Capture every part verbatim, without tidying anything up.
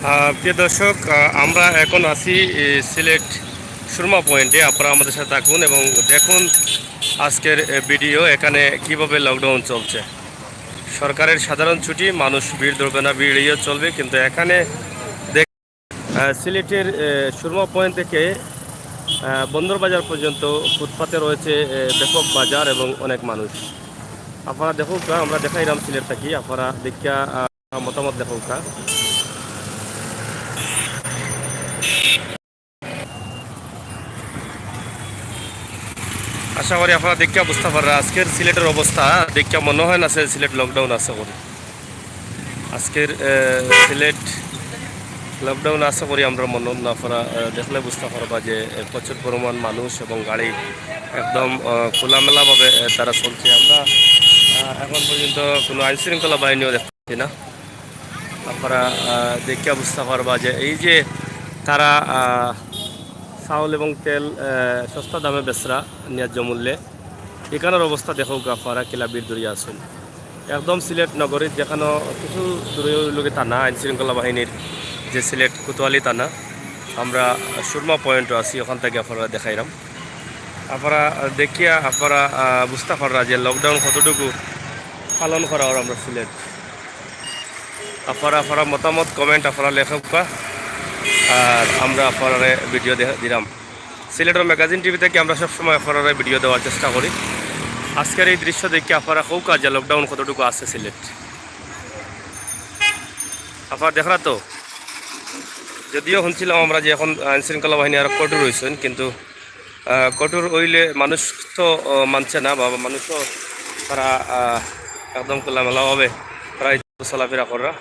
আহ, প্রিয় দর্শক, আহ, আমরা এখন আছি, এ, সিলেট সুরমা পয়েন্টে। আপনারা আমাদের সাথে থাকুন এবং দেখুন আজকের, এ, ভিডিও, এখানে কিভাবে লকডাউন চলছে। সরকারের সাধারণ ছুটি, মানুষ ভিড় ধরবে না, ভিড় এড়িয়ে চলবে, কিন্তু এখানে দেখ-, আহ, সিলেটের, এ, সুরমা পয়েন্ট থেকে, আহ, বন্দর বাজার পর্যন্ত ফুটপাতে রয়েছে, এ, ব্যাপক বাজার এবং অনেক মানুষ। আপনারা দেখুন, আমরা দেখাইলাম সিলেট থাকি, আপনারা দেখিয়া, আহ, মতামত লেখউক্কা। আশা করি আপনারা দেখিয়া বুঝতা পাররা আজকের সিলেটের অবস্থা। দেখিয়া মনো অয় না যে সিলেট লকডাউন আছে করি। আজকের, এ, সিলেট লকডাউন আছে করি আমরার মনো অয় না। আপনারা, এ, দেখলে বুঝতা পারবা যে, এ, প্রচুর পরিমাণ মানুষ এবং গাড়ি একদম, এ, খোলামেলাভাবে, এ, তারা চলছে। আমরা, এ, এখন পর্যন্ত কোনো আইনশৃঙ্খলা বাহিনীও দেখতে পাচ্ছি না। আপনারা, আহ, দেখিয়া বুঝতা পারবা যে এই যে তারা, আহ, চাউল এবং তেল, আহ, সস্তা দামে বেচরা ন্যায্য মূল্যে, ইখানর অবস্থা দেখউক্কা আপনারা কিলা ভিড় ধরিয়া আছইন। একদম সিলেট নগরীর যেখানো কিছু দূরে অইলোগি থানা, আইন শৃঙ্খলা বাহিনীর যে সিলেট কোতোয়ালি থানা, আমরা সুরমা পয়েন্টও আছি, ওখান থাকি আপনারারে দেখাইরাম। আপনারা দেখিয়া আপনারা, আহ, বুঝতা পাররা যে লকডাউন কতটুকু পালন করা অর আমরার সিলেট। আপনারা, আপনারা মতামত, কমেন্ট আপনারা লেখউক্কা, আর আমরা আপনারারে ভিডিও দেখা দিরাম। সিলেটর ম্যাগাজিন টিভি থাকি আমরা সবসময় আপনারারে ভিডিও দেওয়ার চেষ্টা করি। আজকের এই দৃশ্য দেখিয়া আপনারা কউক্কা যে লকডাউন কতটুকু আছে সিলেট। আপনারা দেখরা তো, যদিও হুনছিলাম আমরা যে এখন আইন শৃঙ্খলা বাহিনী আরো কঠোর অইছইন, কিন্তু আহ, কঠোর অইলে মানুষ তো, আহ, মানছে না, বা মানুষও তারা, আহ, একদম খোলামেলাভাবে তারা এই চলাফেরা কররা।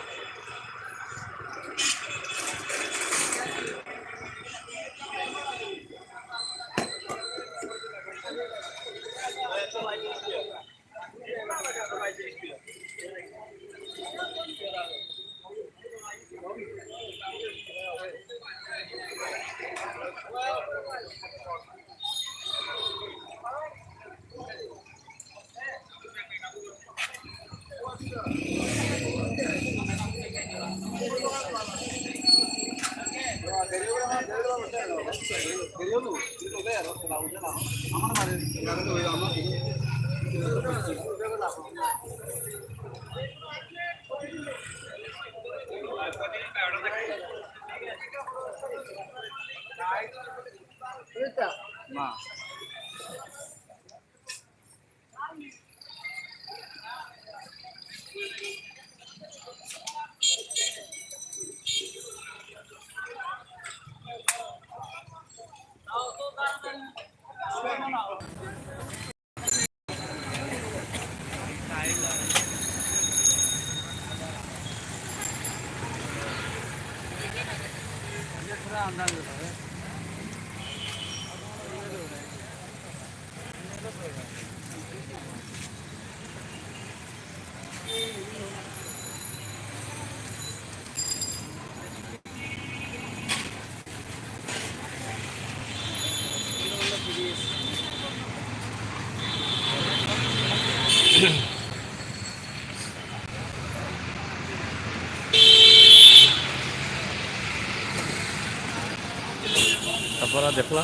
আপনারা দেখলা,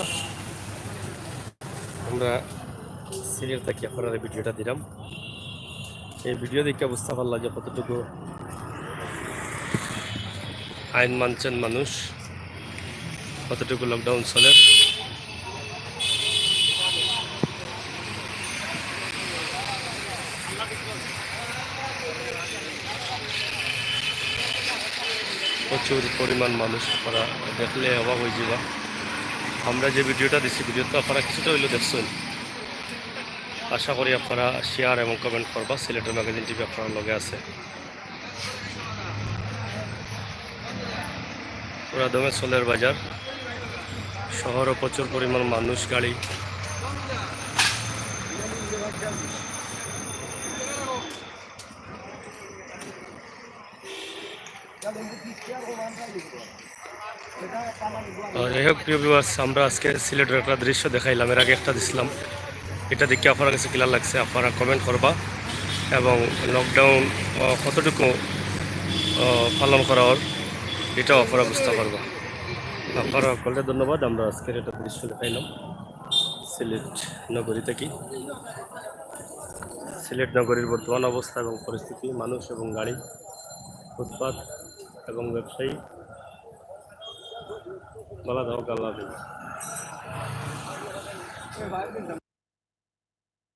আমরা সিলেট থাকি আপনারারে ভিডিওটা দিলাম। এই ভিডিও দেখিয়া বুঝতা পারলা যে কতটুকু আইন মানছেন মানুষ, কতটুকু লকডাউন চলে। প্রচুর পরিমাণ মানুষ, আপনারা দেখলে অবাক অইযিবা। আমরা যে ভিডিওটা দিছি, ভিডিওটা আপনারা কিছুটা অইলেও দেখছইন। আশা করি আপনারা শেয়ার এবং কমেন্ট করবা। সিলেটের ম্যাগাজিন টিভি আপনারার লগে আছে। পুরা দমে চলের বাজার, শহরও প্রচুর পরিমাণ মানুষ, গাড়ি। আহ, যাই হোক, প্রিয় ভিউয়ার্স, আমরা আজকে সিলেটের একটা দৃশ্য দেখাইলাম, এর আগে একটা দিছিলাম। এটা দেখে আপনার কাছে কিলা লাগছে, আপনারা কমেন্ট করবা। এবং লকডাউন, আহ, কতটুকু, আহ, পালন করা অর, এটা অপরা বুঝতে পারবা। আপনারা সকলকে ধন্যবাদ। আমরা আজকের একটা দৃশ্য দেখাইলাম সিলেট নগরী থেকে। সিলেট নগরীর বর্তমান অবস্থা এবং পরিস্থিতি, মানুষ এবং গাড়ি, ফুটপাত এবং ব্যবসায়ী। ভালো থাকো, আল্লাহ হাফিজ।